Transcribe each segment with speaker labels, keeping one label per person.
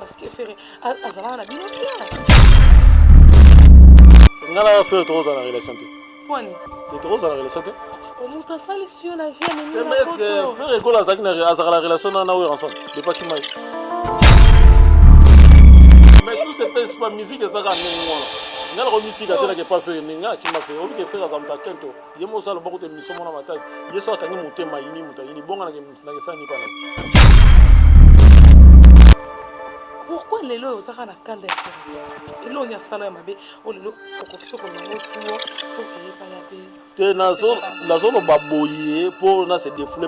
Speaker 1: Parce que Ferre azalaka na bino bien.
Speaker 2: Nga na Ferre tokozala na relation te.
Speaker 1: Pwani?
Speaker 2: Te, tokozala na relation te.
Speaker 1: Moto asalisi yo na vie, amemi
Speaker 2: te. Mais est-ce que Ferre Gola azalaki na, azalaka na relation na Werrason depuis akima ye? Mais tout se passe pas, musique ezalaka ndenge wana. Nga nakomitika te nake pa Ferre ndenge nga nakima Ferre. Obi ke Ferre aza moto akento ye moso aloba kuta émission mona mataki ye so akangi motema ayini moto ayini bonga nakesani pa na.
Speaker 1: Pourquoi lelo oyo ozaka na kanda ya Ferre? Eloko nini asala ya mabe oyo lelo okoki so koloba ngo tuo okeye epai ya pe?
Speaker 2: Te, nazoloba boye mpo na se défoule.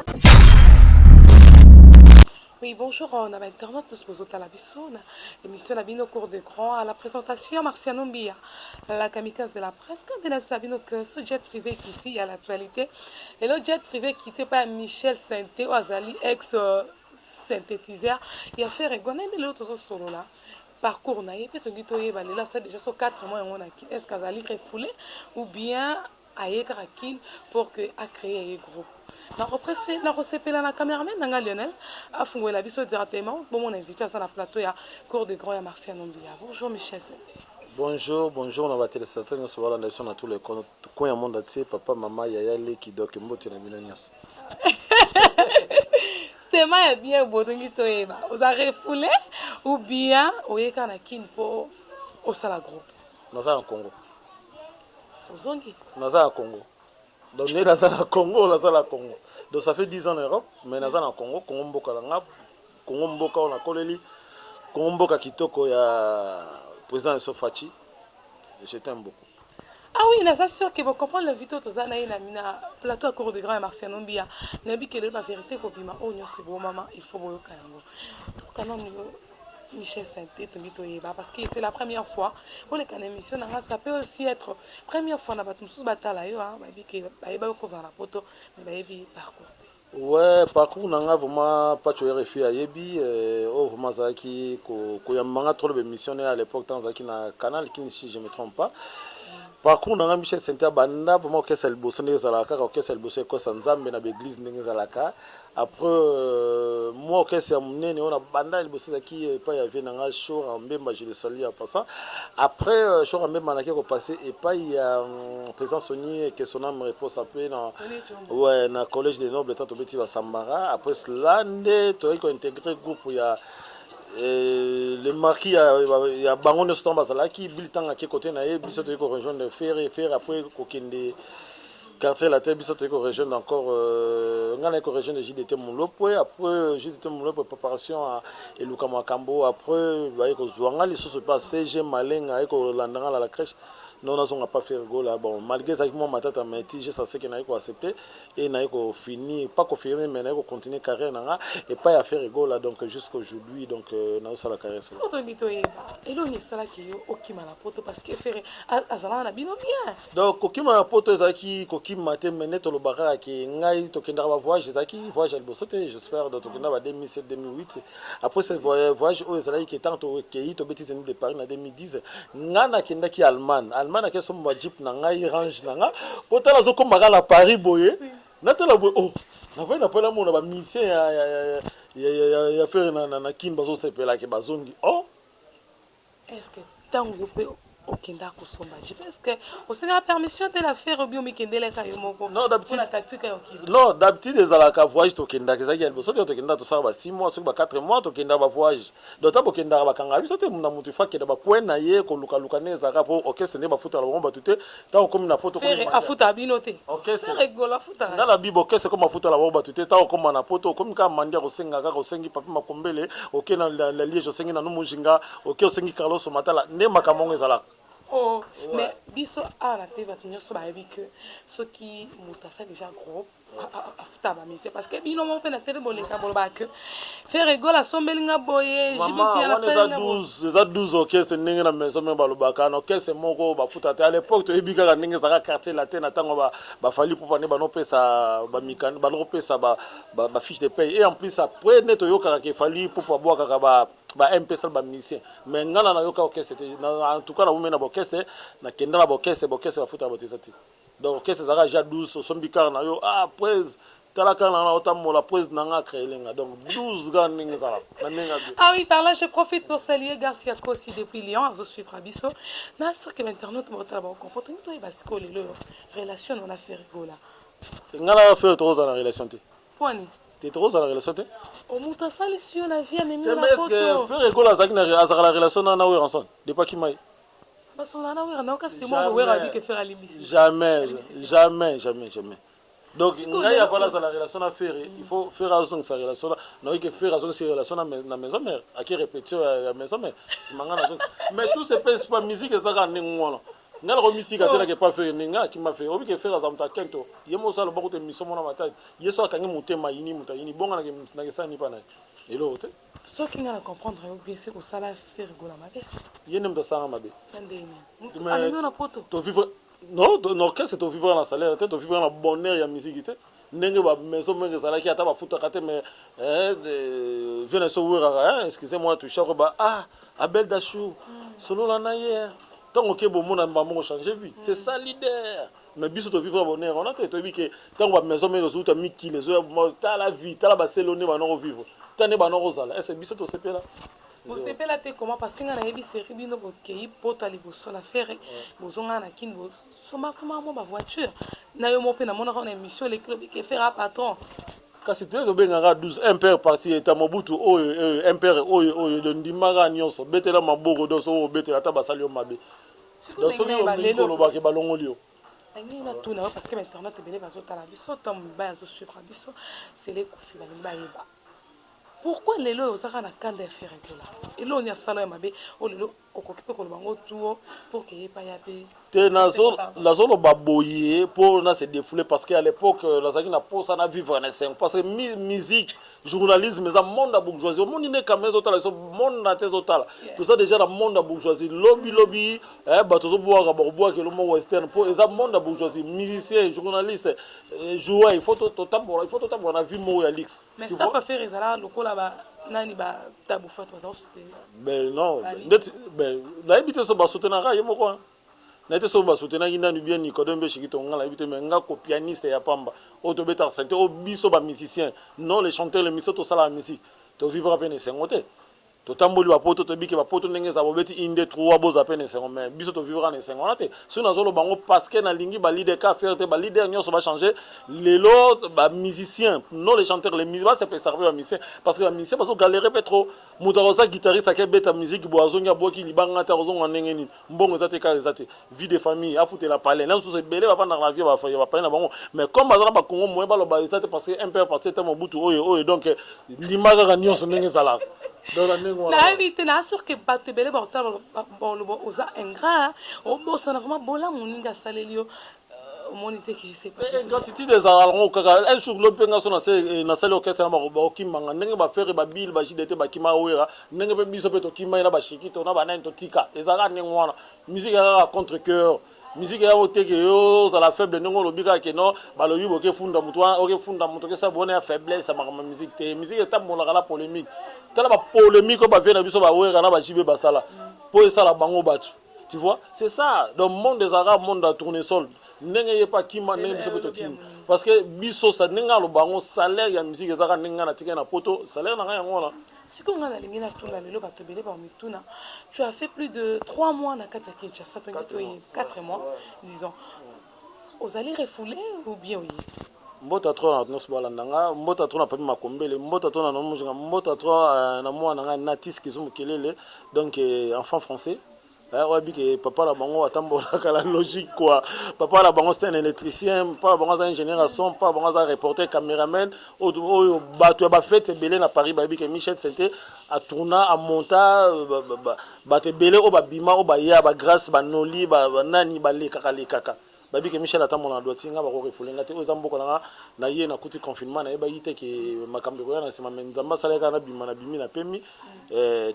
Speaker 1: Oui, bonjour, on a internaute, nous sommes à la biso, émission na bino Cours de Grand, à la présentation Marciano Mbia, la kamikaze de la presse. Quand on a bino que ce jet privé qui à l'actualité, et le jet privé qui était pas Michel Synthé, Azali, ex synthétiseur, il a fait rigoler, mais l'autre solo là. Parcours na ye pe tongi toyeba lelo asali déjà so 4 mois yango na Kin. Est-ce qu'azali refoulé ou bien aye kaka Kin pour que acréer ye groupe? Nakosepela na cameraman na nga Lionel afungolela biso directement bomona invité aza na plateau ya Cour de Grand ya Marciano Mbia. Bonjour Michel Synthé.
Speaker 2: Bonjour, bonjour na batéléspectateurs nyonso balanda biso na tous les coins ya monde entier, papa, mama, yaya, leki, donc mbote na bino nyonso.
Speaker 1: Stema ya bien, botongi toyeba oza refoulé ou bien oye kaka na Kin mpo osala groupe?
Speaker 2: Naza na Congo.
Speaker 1: Ozongi?
Speaker 2: Naza na Congo, donc nde naza na Congo, naza na Congo. Donc ça fait 10 ans en Europe, mais naza na Congo. Congo mboka na nga, Congo mboka oyo nakoleli, Congo mboka kitoko ya président Eso Fatshi, je t'aime beaucoup.
Speaker 1: Ah oui, naza sûr que bocomprendre l'invité toza na ye na plateau ya Cour de Grand ya Marciano Mbia. Nayebi ke lelo bavérité ekobima oyo nyonso ebomama, il faut boyoka yango. Toka nanu yo Michel Synthé, tongi toyeba, parce que c'est la première fois oleka na émission na nga. Ça peut aussi être première fois na bato mosusu batala yo, bayebi ke bayeba yo kozala na poto, mais bayebi parcours te.
Speaker 2: Ouais, parcours na nga vraiment, Pacho RFI ayebi oyo vraiment azalaki koyamba nga trop l'émission à l'époque ntango azalaki na Canal Kini, si je me trompe pas. Parcours na nga, Michel Synthé, banda vraiment orchestre ya liboso ndenge ezalaka kaka orchestre ya liboso ekosa Nzambe na baeglise ndenge ezalaka. Après moi, orchestre ya monene oyo na banda ya liboso ezalaki epai ya vie na nga Shora Mbemba, je le salue en passant. Après Shora Mbemba, naki kopasser epai ya président Soni, que son âme repose ape na, ouais, na Collège des Nobles, tango tobeti basambara. Après cela nde toyaki kointégrer groupe ya le marquis ya bango nyonso ntango bazalaki bili. Ntango ake kote na ye, biso toyei korejoindre Ferre. Ferre après kokende Quartier Latin, biso toyei korejoindre encore, ngai naye korejoindre JDT Molopwe. Après JDT Molopwe, préparation eluka makambo. Après baye kozwa nga lisusu pa CG Malenga, aye kolanda nga na la crèche non, nazonga pa Ferre Gola. Bon, malgré ezalaki mwa matata, mais ti je sase ke naye koaccepter et naye kofinir, pas kofinir, mais naye kocontinuer carrière na nga epai ya Ferre Gola, donc jusqu'aujourd'hui, donc nazosala carrière solo.
Speaker 1: Soki tolingi toyeba eloko nini esalaki yo okima na poto, parce que Ferre azalaka na bino bien.
Speaker 2: Donc kokima na poto ezalaki kokima te, mais nde toloba kaka ke ngai tokendaka bavoyage, ezalaki voyage ya liboso te, j'espère. Donc tokendaka ba 2007, 2008. Après ce voyage oyo ezalaki ke ntango tokei tobeti Zénith de Paris na 2010, ngai nakendaki Allemagne. Allemagne nake somba bajeep na ngai, Range na nga, po tala azokóma kaka na Paris boye, natala boye, oh, navai na mpo namona bamusicien ya Ferre na Kini bazosepelaki bazongi, oh.
Speaker 1: Est ce que ntango yo mpe okendaka kosomba jeep, est ce que osengaka permission te na Ferre obi omikendelaka yo moko?
Speaker 2: Non, d'habitude
Speaker 1: mpona tactique ya okima.
Speaker 2: Non, d'habitude ezalaka voyage tokendaka, ezalaki ya liboso te. Tokendaka, tosala ba 6 mois, soki ba 4 mois, tokendaka bavoyage. Donc ta bokendaka, bakangaka biso te. Na motu ifa akenda bakwe na ye kolukaluka nde ezalaka, po orchestre nde bafutaka bango bato te. Ntango okomi na poto.
Speaker 1: Ferre afutaka bino te?
Speaker 2: Orchestre.
Speaker 1: Ferre Gola afutaka?
Speaker 2: Nga na bibo orchestre koma afutala bango bato te. Ntango okóma na poto, okomi kaka mandi ya kosenga, kaka osengi Papi Makombele, oke na Liège, osengi nanu Mujinga, oke osengi Carlos Matala, nde makambo yango ezalaka.
Speaker 1: Oh, mais biso awa na te, bato nyonso bayebi ke soki moto asali déjà groupe, afutaka bamusicien, parce que bino moko mpe na tele boleka bolobaka ke Ferre Gola asombeli nga boye.
Speaker 2: Mama, wana eza 12, eza 12 orchestre ndenge na maison mpe balobaka na orchestre moko bafuta te. À l'époque toyebi kaka ndenge ezalaka Quartier Latin na ntango bafali pupa nde banopesa bamikani, banopesa bafiche de paye. Et en plus après nde toyokaka ke Fally Ipupa abwakaka ba mpesa bamusicien, mais nga na nayoka orchestre te. En tout cas nawumi na baorchestre, nakenda na baorchestre, baorchestre bafutaka bato eza te. Donc orchestre ezalaka ja 12, osombi car na yo, ah, prese. Tala kaka na otambola, président na nga acréele nga. Donc 12 ga ndenge ezalaka na ndenge abi.
Speaker 1: Ah oui, par là, je profite pour saluer Garcia Kossi depuis Lyon, azo suivre biso. Na sûr que l'internet motala ba comprendre ngi to yeba siko lelo relation na Ferre Gola.
Speaker 2: Nga na Ferre tokozala na relation te.
Speaker 1: Poani?
Speaker 2: Te, tokozala na relation te.
Speaker 1: Omoto asalisi yo na vie, amemi
Speaker 2: Te
Speaker 1: yo na
Speaker 2: mais est-ce que
Speaker 1: poto.
Speaker 2: Ferre Gola azalaki na azalaka na relation na Werrason depuis akima ye?
Speaker 1: Basola na Wera na oka c'est moi Wera dit
Speaker 2: Jamais.
Speaker 1: Que Ferre alimbisi.
Speaker 2: Jamais.
Speaker 1: Alimbisi Ferre.
Speaker 2: Jamais, jamais, jamais. Donc
Speaker 1: Sikoyo
Speaker 2: ngai
Speaker 1: lelo
Speaker 2: avala azala relation na Ferre, il faut Ferre azongisa relation na nayoki ke Ferre azongisi relation na maison mère, ake répétition ya maison mère, nsima ngai nazongi. Mais tout se passe pas, musique eza kaka ndenge wana. Ngai nakomitika te nake pa Ferre ndenge ngai akima Ferre. Oyebi ke Ferre aza moto akento ye moso aloba kuta émission mona matadi ye so akangi motema ayini moto ayini bonga nakesala ni mpa na ye eloko te.
Speaker 1: Soki nga na comprendre yo bien, c'est kosala Ferre Gola mabe.
Speaker 2: Ye nde moto asalanga mabe.
Speaker 1: Na ndeni mutu
Speaker 2: Mais
Speaker 1: amemi yo na poto.
Speaker 2: Tovivre non, na orchestre tovivre na salaire te, tovivre na bonheur ya musique te. Ndenge bamaison moko ezalaki, ata bafutaka te, mais vie na biso weraka, excusez moi touchako ba ah Abel Dachou solola na ye ntango oke bomona mba moko change vie, c'est ça leader. Mais biso tovivre bonheur wana te. Toyebi ke ntango bamaison moko ezouta mikili ezoya, tala vie, tala baselo nde bana kovivre, ta nde bana kozala ese biso tosepela.
Speaker 1: Bosepela te comment? Parce que nga nayebi série bino bokei poto ya liboso na Ferre, bozonga na Kini, bosombasomba mwa bavoiture na yo mo mpe namonaka na émission eleki, lobi ke Ferre a patron.
Speaker 2: Kasi te, tobengaka 12 MPR parti eta Mobutu oyo oyo MPR oyo oyo do ndimaka nyonso, betela maboko. Do soki obetela ata basali yo mabe, donc soki olingi kolobaka balongoli yo.
Speaker 1: Ndenge natuna yo, parce que bainternet ebele bazotala biso, ntango mibali azosuivre biso, sele ekufi, balingi bayeba pourquoi lelo oyo ozaka na kanda ya Ferre Gola. Eloko asala ya mabe oyo lelo okoki mpe koloba ngo tuo pour ke ye pa ya mpe?
Speaker 2: Te, nazoloba boye mpo na se défouler, parce que à l'époque nazalaki na posa na vivre na esengo, parce que musique, journalisme eza monde ya bourgeoisie. Omoni nde kamera ezotala biso, monde na te ezotala. Toza déjà na monde ya bourgeoisie. Lobi lobi bato ozobwaka, bakobwaka elo moko western, mpo eza monde ya bourgeoisie. Musicien, journaliste, joueur, il faut totambola, il faut totambola na vie moko ya luxe.
Speaker 1: Mais staff a Ferre ezala lokola ba nani, batabu fatu baza kosoutenir?
Speaker 2: Ben non, ndeti ben nayebi te so basoutenaka ye moko, nayebi te so basoutenaki nani, bien Nicodème mpe Shikito, nga nayebi te. Mais nga ko pianiste ya pamba oyo tobetaka sante oyo, biso bamusicien, non les chanteurs, les musiciens, tosalaka musique, tovivra mpe na esengo te. Totamboli bapoto, toyebi ke bapoto ndenge eza, bobeti 1 2 3, boza mpe na esengo, mais biso tovivra na esengo wana te. Soki nazoloba yango, parce que nalingi baleader ka Ferre te, baleader nyonso bachange. Lelo bamusicien, non les chanteurs, les musiciens basepesaka mpe bamusicien, parce que bamusicien bazogalere mpe trop. Moto akoza guitariste, ake beta musique boye, azongi, abwaki libanga te, akozonga ndenge nini? Mbongo eza te, kaka eza te, vie de famille, afutela palais na mosusu. Ebele bavandaka na vie ya bapalais na bango, mais comme baza na bakongo moye, baloba eza te, parce que MPR parti ete Mobutu oyo oyo. Donc ndima kaka nyonso ndenge ezalaka, donc na ndenge wana.
Speaker 1: Nayebi te, na sûr ke bato ebele baotala, baloba oza ingrat, obosana vraiment bolamu ndenge asaleli yo. Omoni te ke c'est pas
Speaker 2: Ingratitude ezalaka yango kaka. Un jour lobi mpe nga so nasali orchestre na bakokimanga ndenge baFerre, babile, baJDT bakima Wera, ndenge mpe biso mpe tokima ye na bashikito na banani, totika. Ezalaka ndenge wana. Musique kaka contre cœur, musique yango teke yo ozala faible ndenge olobi kaka ke non, balobi bokefunda motu wana, okefunda moto, okesala bona ya faiblesse ya makambo ya musique te. Musique etambolaka na polémique. Tala bapolémique oyo bavie na biso, baWera na baJB basala mpo esala bango bato, tu vois, c'est ça. Donc monde ezalaka monde ya tournesol, ndenge ye mpe akima, ndenge biso mpe tokima, parce que biso sa ndenge aloba yango, salaire ya musique ezalaka ndenge ngai natikali na poto, salaire na ngai yango wana.
Speaker 1: Sikoyo ngai nalingi natuna, lelo bato ebele bamituna, tu as fait plus de 3 mois na kati ya Kinshasa, tongi toye 4 mois disons, ozali refoulé ou bien oye?
Speaker 2: Mbota trop na nyonso balanda nga, mbota trop na papi Makombele, mbota trop na nomozinga, mbota trop na mwana na ngai Natis Kizumu Kelele, donc enfant français oyebi ke papa na bango atambolaka la logique quoi. Papa na bango, c'est un électricien, papa na bango aza ingénieur à son, papa na bango aza reporter, caméraman. Oyo bato ya bafete ebele na Paris bayebi ke Michel Sente atourna, amonta bato ebele oyo babima, oyo baya, bagrâce, banoli, banani, balekaka lekaka, bayebi ke Michel atambola na droiti. Nga bakorefouler nga te. Oyo eza mboka na nga. Na ye nakuti confinement, nayebaki te ke makambo ekoya na nsima, mais Nzambe asalaki kaka nabima, nabimi, napemi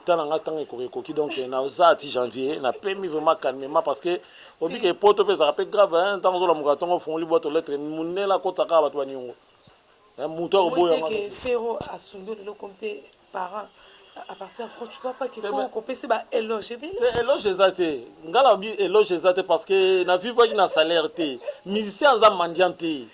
Speaker 2: ta na nga ntango ekoki ekoki. Donc naza ati janvier, napemi vraiment calmement, parce que oyebi ke poto mpe ezalaka mpe grave. Ntango ozolamuka ntongo, ofungoli boîte aux lettres, mondele akotaka kaka bato baniongo, moto akoboya.
Speaker 1: Ferre asungi leloko mpe parent à partir de, tu vois pas qu'il faut kopesa ba éloge ebele?
Speaker 2: Te, éloge eza te. Nga na bi éloge eza te, parce que na vivaki na salaire te. Musicien aza mendiant te.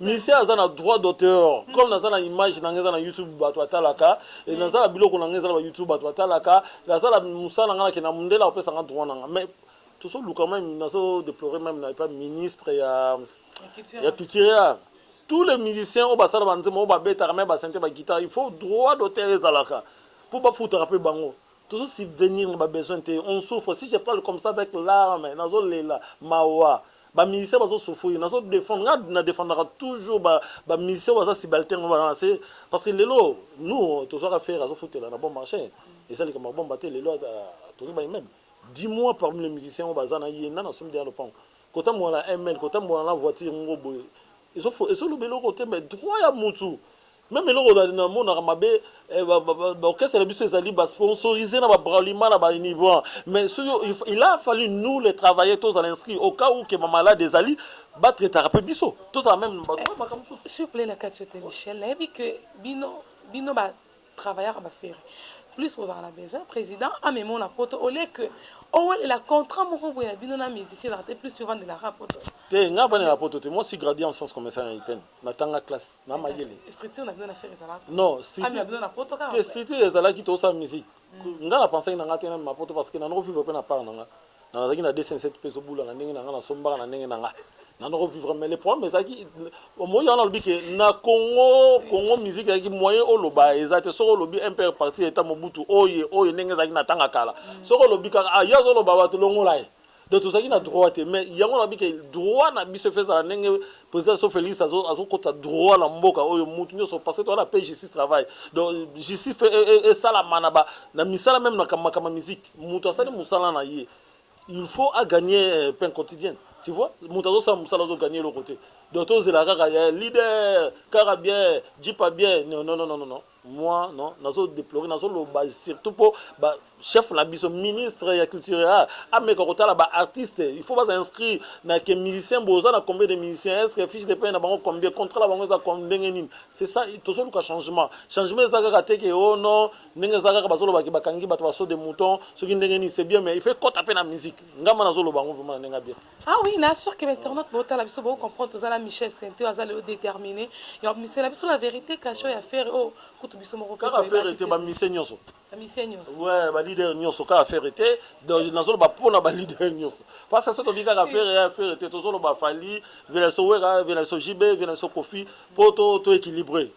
Speaker 2: Musicien aza na droit d'auteur. Comme naza na image na ngai, eza na YouTube, bato batalaka. Naza na biloko na ngai, eza na baYouTube, bato batalaka. Naza na mosala na ngai, nakende na mondele, akopesa nga droit na nga. Mais tozoluka même, nazo déplorer même na epa ministre ya culture ya tous les musiciens oyo basala banzembo, oyo babetaka me basynthé, baguitare. Il faut droit d'auteur ezalaka mpo bafutaka mpe bango. Tozo subvenir na babesoin te, on souffre. Si je parle comme ça avec larme, nazolela mawa, bamusicien bazosouffrir. Nazodéfendre, nga na défendaka toujours bamusicien oyo baza subalterne, baza na se, parce que lelo nous tozwaka Ferre azofutela na bon marché, eza likambo ya bomba te. Lelo atongi baimmeuble. Dis-moi, parmi les musiciens oyo baza na ye, nana asombi deya lopango, kotambola na ml, kotambola na voiture ngo boye, ezoloba eloko te. Mais droit ya mutu, même eloko namonaka mabe, baorchestre na biso ezali basponsorisé na babralima, na bauniban. Mais soki il a fallu nous les travailler, tozala inscrit au cas où ke bamalade ezali, batraitaka mpe biso, tozala même badroit, makambo mosusu.
Speaker 1: S'il vous plaît, na kati yo te, Michel, nayebi ke bino batravailleur baFerre plus, bozala na besoin président amema na Poto au lieu que owelela contrat moko boye na bino na musicien, ezalaka te plus souvent de la poto.
Speaker 2: Te, nga vani na Poto te. Moi si gradué en science commerciale na IPN, natanga classe na mayele.
Speaker 1: Structure na bino na Ferre ezalaka?
Speaker 2: Non.
Speaker 1: Amema bino na Poto kaka?
Speaker 2: Te, structure ezalaki, tosala musique. Nga na pensaki na nga te na mapoto, parce que nanoko vivre mpe na part na nga. Nazalaki na 207 mpe ezobula na ndenge na nga, nasombaka na ndenge na nga, nanoko vivre. Mais le problème ezalaki moi wana, alobi ke na Congo musique ezalaki moyen oloba eza te. Soki olobi MPR, parti eta Mobutu, oye oyo ndenge ezalaki na ntanga kala, soki olobi kaka, ah, ye azoloba, bato longola ye. Donc tozalaki na droit te. Mais yango nabi ke droit na biso efe ezala ndenge président so Félix azokotisa droit na mboka oyo, mutu nyonso, parce que toza na pe justice travail. Donc justice esalama na misala, même na makambo ya musique. Mutu asali mosala na ye, il faut agagner pain quotidien, tu vois. Moto azosala mosala, azogagner eloko te. Donc tozela kaka ya leader kaka bien, jipa bien? Non, non, non, non, non. Moi non, nazodéplorer, nazoloba surtout mpo bachef na biso, ministre ya culture, ameka kotala baartiste. Il faut baza inscrit na ke musicien boza na combien de musiciens, est ce que fiche de paie na bango combien, contrat na bango eza ndenge nini. C'est ça, tozoluka changement. Changement eza kaka te ke o non, ndenge eza kaka bazolobaki bakangi bato basaut de mouton, soki ndenge nini, c'est bien, mais il faut kota mpe na musique. Ngamba nazoloba yango vraiment na ndenge bien.
Speaker 1: Ah oui, na sûr que internaute botala biso bocomprendre. Toza na Michel Synthé, aza lelo déterminé ya misela biso la vérité cachée ya Ferre oyo kutu biso moko.
Speaker 2: Kaka Ferre te, bamusicien nyonso.
Speaker 1: Bamusicien nyonso.
Speaker 2: Ouais, baleader nyonso, kaka Ferre te. Donc nazoloba mpona baleader nyonso, parce que so tobi kaka Ferre ya Ferre te, tozoloba Fally, velaso Wera, velaso JB, velaso Kofi, mpo to équilibré,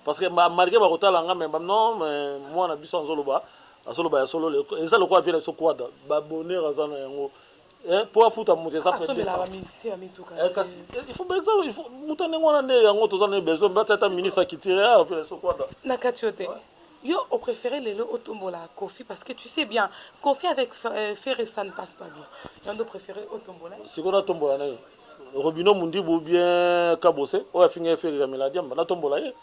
Speaker 2: parce que malgré bakotala nga, mais non, mais mwana biso azoloba ya solo. Eza lokola vela so kwada babonheur aza na yango mpo afuta moto eza. Kasi il faut exemple, il faut moto ndenge wana nde yango toza na besoin batia ata ministre akitire so kwada.
Speaker 1: Na kati yo te, yo opréféré lelo otombola Kofi, parce que tu sais bien, Kofi avec Ferre, ça ne passe pas bien. Yango préféré otombola.
Speaker 2: Sikoyo natombola na ye Robino Mundibu, bien Kabose oyo afinga ye Ferre ya diamba, natombola ye?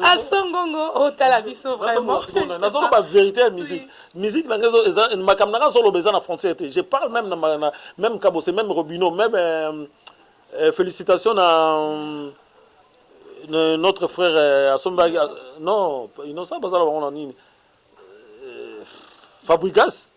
Speaker 1: Asongongo otala biso vraiment.
Speaker 2: Nazoloba vérité ya musique. Musique na ngai eza makambo na ngai, azoloba eza na frontière te. Je parle même na même Kabose, même Robino, même félicitations na notre frère asombaki, non, Innocent, bazala bango na nini, Fabrigas,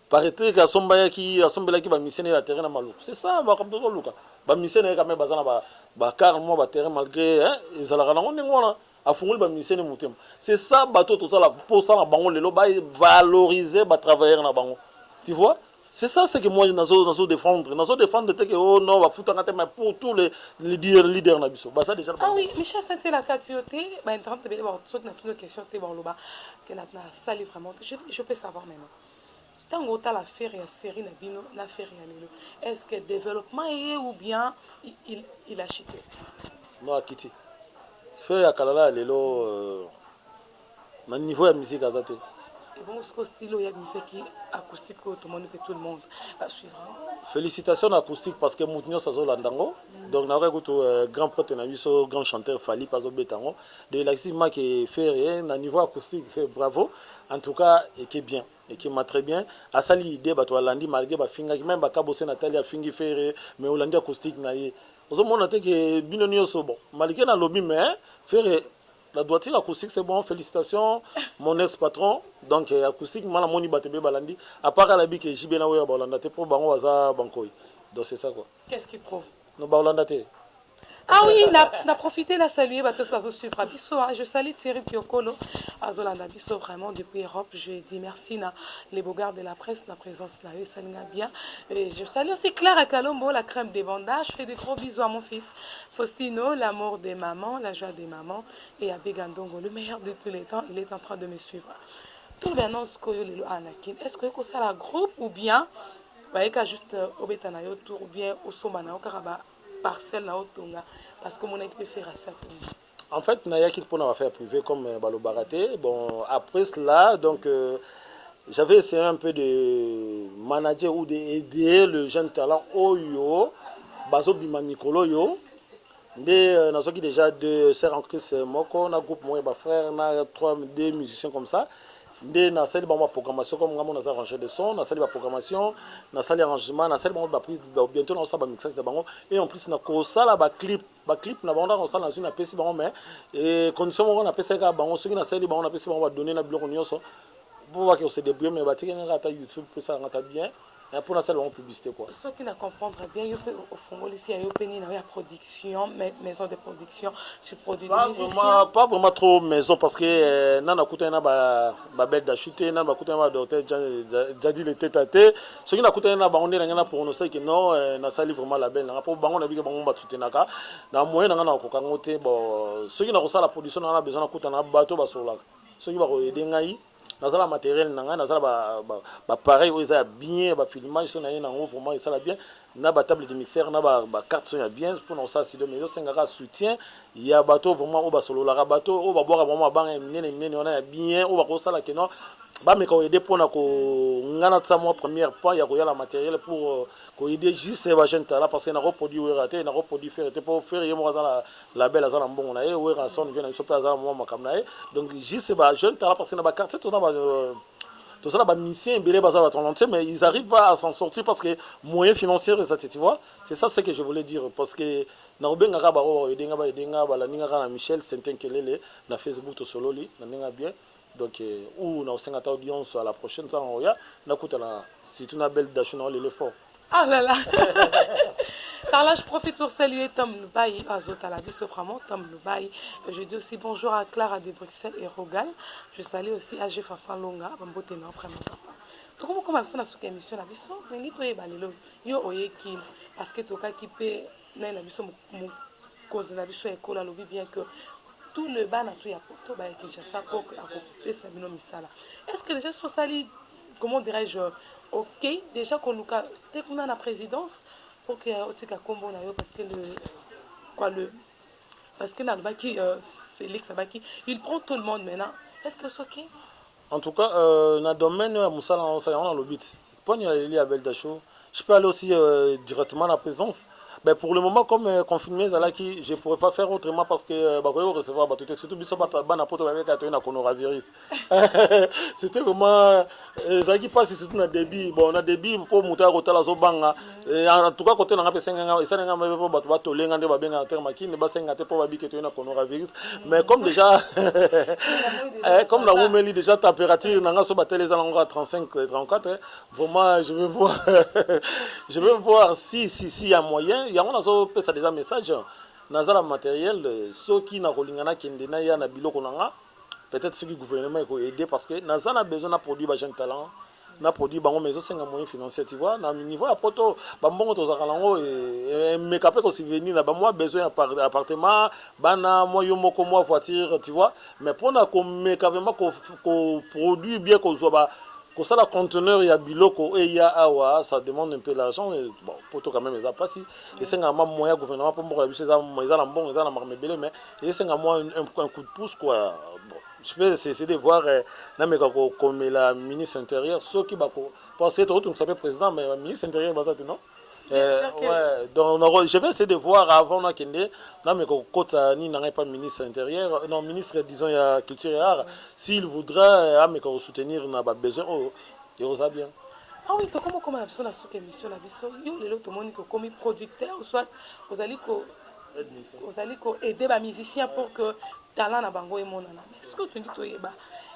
Speaker 2: paraîtrait que asombaki, asombelaki bamusicien ya terrain na Maluku. C'est ça makambo tozoluka. Bamusicien na ye quand même baza na bacar mwa baterrain, malgré ezalaka nango ndenge wana, afungoli bamusicien ne motema. C'est ça bato tozala mposa na bango lelo, bavaloriser batravailleur na bango, tu vois. C'est ça ce que moi nazo défendre te ke oh non, bafutanga te, mais pour tous les leaders na biso baza déjà.
Speaker 1: Ah oui, Michel Synthé, la kati yo te, bainternet ebele soki na tino question te, baloba ke nasali vraiment te. Je peux savoir maintenant, ntango otala Ferre ya série na bino na Ferre ya lelo, est ce que développement eye ou bien il a chuté?
Speaker 2: Non, akiti. Ferre ya kala na ya lelo, na niveau ya musique aza te.
Speaker 1: Ebongo sikoyo style oyo abimisaki, acoustique oyo tomoni mpe, tout le monde basuivre?
Speaker 2: Félicitations na acoustique, parce que motu nyonso azolanda yango. Donc nayoki kutu grand prêtre na biso, grand chanteur Fally mpe azobeta yango. Donc elakisi make Ferre na niveau acoustique, bravo en tout cas, eke bien, ekima très bien. Asali idée, bato balandi malgré bafingaki, même bakabose natali afingi Ferre, mais olandi acoustique na ye, ozomona te ke bino nyonso, bon, malgré nalobi, mais Ferre la droiture acoustique, c'est bon. Félicitations, mon ex-patron. Donc acoustique mana moni bato be balandi, à part alabi ke JB na oyo balanda te, mpo bango baza bankoi. Donc c'est ça quoi.
Speaker 1: Qu'est-ce qui prouve?
Speaker 2: No, baolanda te.
Speaker 1: Ah oui, na profité na saluer bato nyonso bazosuivre biso, hein. Je salue Thierry Piokolo, azolanda biso vraiment depuis Europe. Je dis merci na les bogards de la presse, na présence na yo esalinga bien. Et je salue aussi Clara Kalombo, la crème des bandages. Je fais des gros bisous à mon fils Faustino, l'amour des mamans, la joie des mamans, et à Begandongo, le meilleur de tous les temps. Il est en train de me suivre. Tout le bien. Sikoyo lelo anakin, est ce que ekosala groupe ou bien bayeka juste obeta na yo tour, ou bien osomba na yo kaka ba parcelle na otonga, parce que omonaki mpe Ferre asi atonga?
Speaker 2: En fait, nayaki mpona baaffaire privée, comme balobaka te. Bon, après cela, donc j'avais essayé un peu de manager ou d'aider le jeune talent oyo bazobima mikolo oyo. Nde nazwaki déjà deux sœurs en Christ moko na groupe moko ya bafrère na trois, deux musiciens comme ça. Nde nasali bango baprogrammation. Comme ngambo naza arrangeur de son, nasali baprogrammation, nasali arrangement, nasali bango baprise. Bientôt naosala bamixage na bango et en plus nakosala baclip, baclip na bango. Ndako kosala, nazwi, napesi bango, mais condition moko napesaki kaka bango: soki nasali bango, napesi bango badonnées na biloko nyonso mpo bake kose débrouiller, mais batiki ngaka ata YouTube mpo esalanga ata bien mpo nasala bango publicité, quoi.
Speaker 1: Soki na comprendre bien, yo mpe ofongolisi ya yo mpe nini na yo ya production, maison de production, tu produis
Speaker 2: pas
Speaker 1: des musiciens?
Speaker 2: Vraiment, pas vraiment trop maison, parce que nana nakutani na babelle dachu te, nana bakutani na badocteur Jadi Leteta te. Soki nakutani na bango nde na ngai na prononcer que non, nasali vraiment label nanga mpo bango nabiki, bango basutenaka na moyen na ngai, nakokoka yango te. Bon, soki nakosala production nanga, na besoin nakutana na bato basololaka. Soki bakoaider ngai, nazala matériel na ngai, nazala bapareil oyo eza ya bien, bafilmage so na ye nango vraiment esala bien, na batable de mixeur, na bacarte son ya bien mpona kosala studio. Mais ezosengaka soutien ya bato vraiment oyo basololaka, bato oyo babwaka vraiment mabanga ya minene minene wana ya bien, oyo bakosala ke non, bameka koaider mpona ko nga natia mwa première pas ya koyala matériel pour koaider juste bajeune talent, parce que nakoproduire Wera te, nakoproduire Ferre te, mpo Ferre ye moko aza na label, aza na mbongo na ye. Wera son vie na biso mpe aza na mwa makambo na ye. Donc juste bajeune talent, parce que na baquartier toza ba tozala bamusicien ebele, baza batalentueux, mais ils arrivent à s'en sortir parce que moyen financier eza te, tu vois. C'est ça ce que je voulais dire, parce que nakobengaka bango baaider nga, baaider nga. Balandi nga kaka na Michel Sentin Kelele na Facebook, tosololi na ndenge bien. Donc ou nakosenga ta audience à la prochaine ntango oya nakutana surtout na belle dacho na olele fort.
Speaker 1: Oh là là. Par là, je profite pour saluer Tom Loubaï, azotala biso vraiment, Tom Loubaï. Je dis aussi bonjour à Clara de Bruxelles et Rogal. Je salue aussi AG Fafa Longa, Bambote na vraiment papa. Tokomo koma biso na suka émission na biso, ndenge toyeba lelo yo oyeki parce que tokaki mpe nai na biso, mokonzi na biso ya ekolo alobi bien que tout le bana to ya poto baya Kinshasa po akopesa bino misala. Est ce que déjà tosali, comment dirais-je, ok, déjà koluka te kuna na présidence pour que otika nkombo na yo? Parce que le quoi, le parce que nalobaki Félix abaki il prend tout le monde maintenant. Est ce que soki
Speaker 2: En tout cas, na domaine ya mosala na osala yango, nalobi ti mponi aleli ya belle dacho, je peux aller aussi directement na présence. Ben, pour le moment, comme confinement ezalaki, je pourrais pas faire autrement parce que bakoki recevoir bato te, surtout biso bana poto babeka toye na coronavirus. C'était vraiment, ezalaki mpasi, surtout na début. Bon, na début, mpo moto ya kotala azobanga. En tout cas, kote nanga mpe esalenga mabe mpo bato batolenga nde babengaka te makini, basenga te mpo babike toye na coronavirus. Mais comme déjà comme nawumeli déjà, température nanga so batele eza nango 35, 34. Vraiment, je vais voir si ya moyen yango nazopesa déjà message. Naza na matériel, soki nakolinga nakende naya na biloko na nga, peut-être soki gouvernement ekoaider, parce que naza na besoin na produit bajeune talent, na produit bango, mais ezosenga moyen financier, tu vois. Na niveau ya poto, bambongo tozalaka nango emeka mpe kosubvenir na bamwa besoin ya appartement, bana, mwa yo moko, mwa voiture, tu vois. Mais mpona komeka vraiment koproduire bien, kozwa ba kosala conteneur ya biloko eya awa, ça demande un peu l'argent. Bon, poto quand même eza mpasi, esengaka mwa moyen ya gouvernement, mpo mboka na biso eza na mbongo, eza na makambo ebele, mais esenga mwa un coup de pouce, quoi. Bon, je peux essayer de voir, nameka kokomela ministre intérieur soki bako, parce que tokotungisa mpe président, mais ministre intérieur baza te, non? Ouais, donc je vais essayer de voir avant nakende, nameka kokota nini na ngai pa ministre intérieur, non, ministre, disons, ya culture et art, s'il voudrait ameka kosoutenir na babesoin oyo, ekozala bien.
Speaker 1: Ah oui, tokoma okoma na biso na suka émission na biso. Yo lelo tomoni kokomi producteur, soit ozali ko Ozali ko aider ba musiciens pour que talent na bango emonana. Mais ce que tolingi toyeba,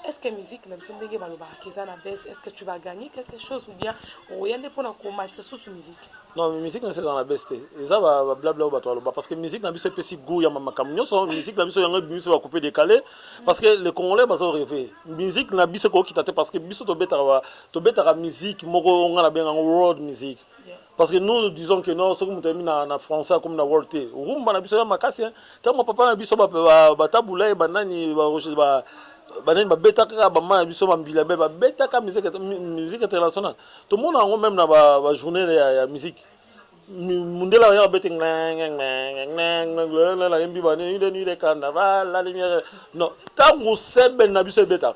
Speaker 1: est ce que musique na biso ndenge balobaka ke eza na baisse, est ce que tu vas gagner quelque chose ou bien okoya nde mpona komatisa susu musique?
Speaker 2: Non, musique na biso ezala na baisse te. Eza bablabla oyo bato baloba, parce que musique na biso epesi goût ya makambo nyonso. Musique na biso yango ebimisi bacoupé décalé, parce que les Congolais bazo rêver. Musique na biso ekokita te, parce que biso tobetaka musique moko nga na bengango world music, parce que nous, nous disons que non, soki moto ayemi na français, akomi na world te. Rumba na biso ya makasi, ntango papa na biso batabula ye, banani banani babetaka kaka, bama na biso bambila be babetaka musique internationale. Tomona yango même na bajournée ya musique, mundele aya abeti, nayembi bane de carnaval, la lumière. Non, ntango seben na biso ebetaka,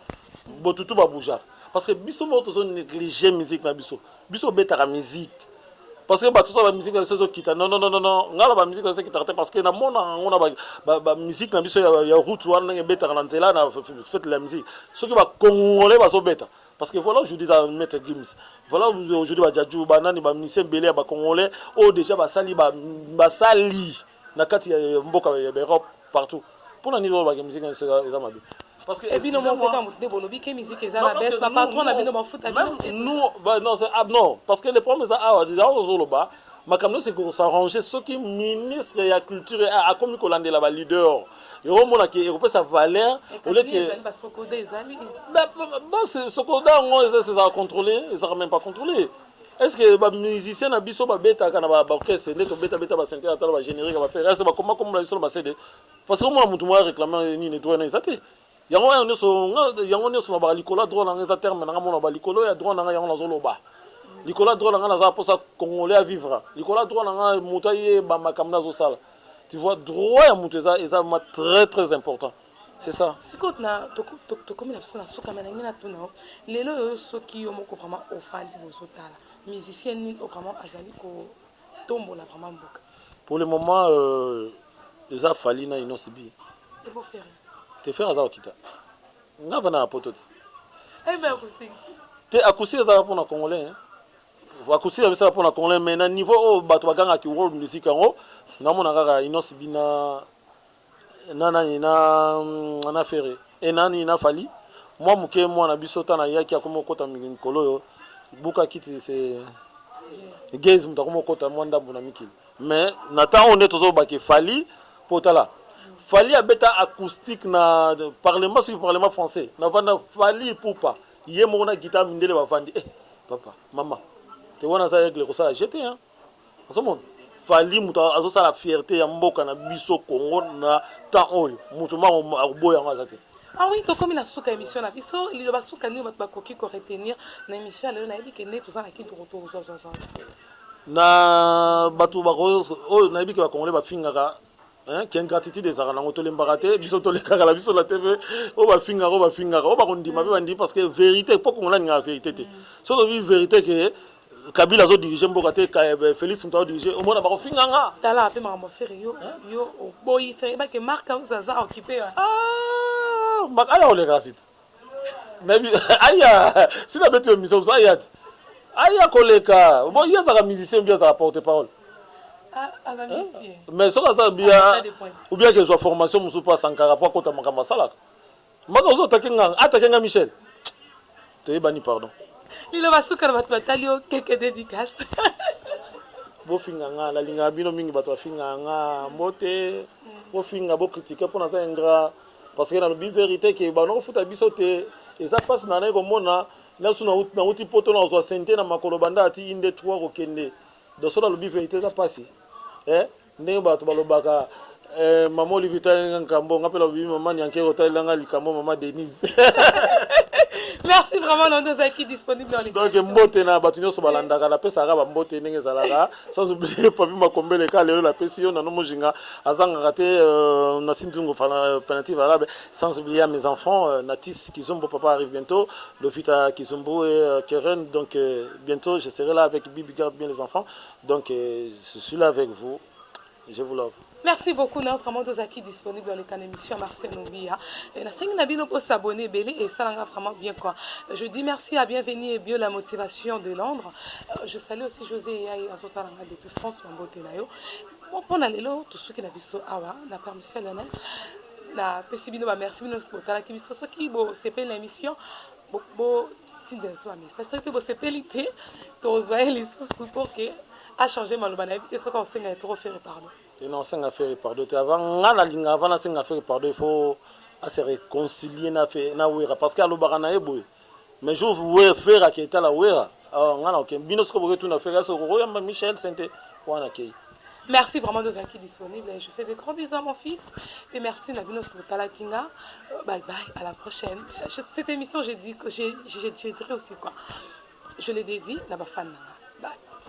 Speaker 2: botutu babougeaka, parce que biso moko tozo néglige musique na biso. Biso obetaka musique parce que bato so bamusique na biso ezokita. Non, non, non, non, ngai na bamusique na biso ekitaka te, parce que namona yango na bamusique na biso ya route wana, ndenge ebetaka na nzela na fête la musique, soki bacongolais bazobeta. Parce que voilà aujourd'hui dans Maître Gims, voilà aujourd'hui bajaju, banani, bamusicien ebele ya bacongolais oyo déjà basali, basali na kati ya mboka ya baEurope partout. Mpona nini oyo bake musique na biso eza mabe?
Speaker 1: Parce que bino moko kaka moto nde bolobi ke musique eza na baisse, bapatron na bino bafuta bino.
Speaker 2: Nous, bah, non, ah, non, parce que le problème eza awa déjà, ozoloba makambo nyonso ekosarrange soki ministre ya culture akomi kolandela baleader, ekomonaki ekopesa valeur.
Speaker 1: Oleke
Speaker 2: Socoda yango ezalaka contrôlé, ezalaka même pas contrôlé. Est ce que bamusicien na biso babetaka na baorchestre nde tobetabeta basynthé, atala bagénérique, bafere, est ce bakoma komona biso na baCD? Parce que omona motu moko aréclame nini, droit na eza te. Yango wana nyonso, yango nyonso na baka likolo ya droit nanga, eza terme nanga mona balikolo ya droit nanga. Yango nazoloba likolo ya droit nanga, naza mposa Congolais à vivre likolo ya droit nanga, moto ayeba makambo nazosala. Tu vois, droit ya moto eza ma très très important, c'est ça.
Speaker 1: Sikoyo na tokomi na biso na suka, me nangi natuna yo lelo oyo, soki yo moko vraiment ofandi, bozotala musicien nini oyo vraiment azali kotombola vraiment mboka?
Speaker 2: Pour le moment, eza Fally na Innoss'B.
Speaker 1: Ebo Ferre?
Speaker 2: Te, Ferre aza kokita, nga vanda na poto ti te. Acoustique ezalaka mpona Congolais, acoustique ebisaka mpona Congolais, mais na niveau oyo bato bagangaki world music, yango namona kaka Innoss'B na nani, na Ferre e nani, na Fally. Mwa moke mwana biso ta nayaki, akomi okota mikolo oyo buka kiti se Gaz, moto akomi okota mwa ndambo na mikili. Mais na ntango oyo nde tozobaki Fally, mpo tala, Fally abeta acoustique na parlement, soki parlement français, navanda Fally Ipupa ye moko na guitare, mindele bavandi, eh papa mama te, wana aza aigle kosala jete, hein. Ozomona Fally, moto azosala fierté ya mboka na biso Congo na temps oyo, moto moko akoboya yango aza te.
Speaker 1: Ah oui, tokomi na suka émission na biso. Liloba suka nini bato bakoki koretenir na émission ya lelo? Nayebi ke nde toza na kini, tozwazwazwa.
Speaker 2: Na bato oyo nayebi ke bacongolais bafingaka, ke ingratitude ezalaka nango, tolembaka te. Biso tolekaka na biso na TV, oyo bafingaka, oyo bafingaka, oyo bakondima mpe bandimi, parce que vérité, mpo Congolais alingaka vérité te. So tobi vérité ke Kabila azodirige mboka te, Félix moto azodirige, omona bakofinganga.
Speaker 1: Tala mpe makambo Ferre, yo oboyi Ferre, bake Mark aza occupé.
Speaker 2: Aya koleka site nayebi, aya si nabeti yo mission mosusu, aya ti aya koleka. Bon, ye azalaka musicien, bi azalaka porte parole, mais soki aza bia ou bien kezwa formation mosusu mpo asankaka, mpo akota makambo asalaka maka ozo atake nga, atake nga Michel, toyebani, pardon.
Speaker 1: Liloba suka na bato batali yo, keke dédicace.
Speaker 2: Bofinga nga, nalingaka bino mingi. Bato bafingaka nga, mbote. Bofinga, bokritike, mpo naza ingrat, parce que nalobi vérité ke bano kofuta biso te. Eza mpasi na naye komona nasu nauti poto, na kozwa sente na makolo banda ati inde 3 kokende. Donc so nalobi vérité, eza mpasi. Ndenge bato balobaka, mama Olivier otalinga nkambo, nga mpe nalobi mama Nyankere otalelanga likambo, mama Denise.
Speaker 1: Merci vraiment na ozalaki disponible.
Speaker 2: Donc mbote na bato nyonso balandaka, napesaka bambote ndenge ezalaka, sans oublier Papi Makombele ka lelo napesi yo nano mojinga azangaka te, na Sinzungu Penalty Valable, sans oublier à mes enfants, Natis Kizombo, papa arrive bientôt, Lofita Kizombo et Keren. Donc bientôt je serai là avec Bibi, garde bien les enfants. Donc je suis là avec vous, je vous love.
Speaker 1: Merci beaucoup na vraiment tozalaki disponible oleka na émission Marcel Obia. Nasengi na bino bosabone ebele, esalanga vraiment bien quoi. Je dis merci à Bienvenue et Bio la motivation de Londres. Je salue aussi José Eyai, azotalanga depuis France, bambote na yo. Bon, mpona lelo tosuki na biso awa. Na permission ya Lionel, napesi bino bamerci, bino botalaki biso. Soki bosepeli na émission, botindela biso bamessage. Soki mpe bosepeli te, tozwa ye lisusu pour que achange maloba. Nayebi te soki akosenga ye trop Ferre pardon.
Speaker 2: Te, na osenga Ferre pardon te. Avant nga nalinga, avant nasenga Ferre pardon, il faut ase réconcilier na Wera, parce que alobaka na ye boye, mais jour Ferre ake etala Wera, nga na oke bino siko boketuna Ferre ase okoyamba Michel Sente wana akei.
Speaker 1: Merci vraiment de qui disponible. Je fais des gros bisous à mon fils. Et merci na bino Kinga. Bye bye, à la prochaine. Cette émission, j'ai dit que j'ai aussi quoi. Je l'ai dédié na ba fan na nga.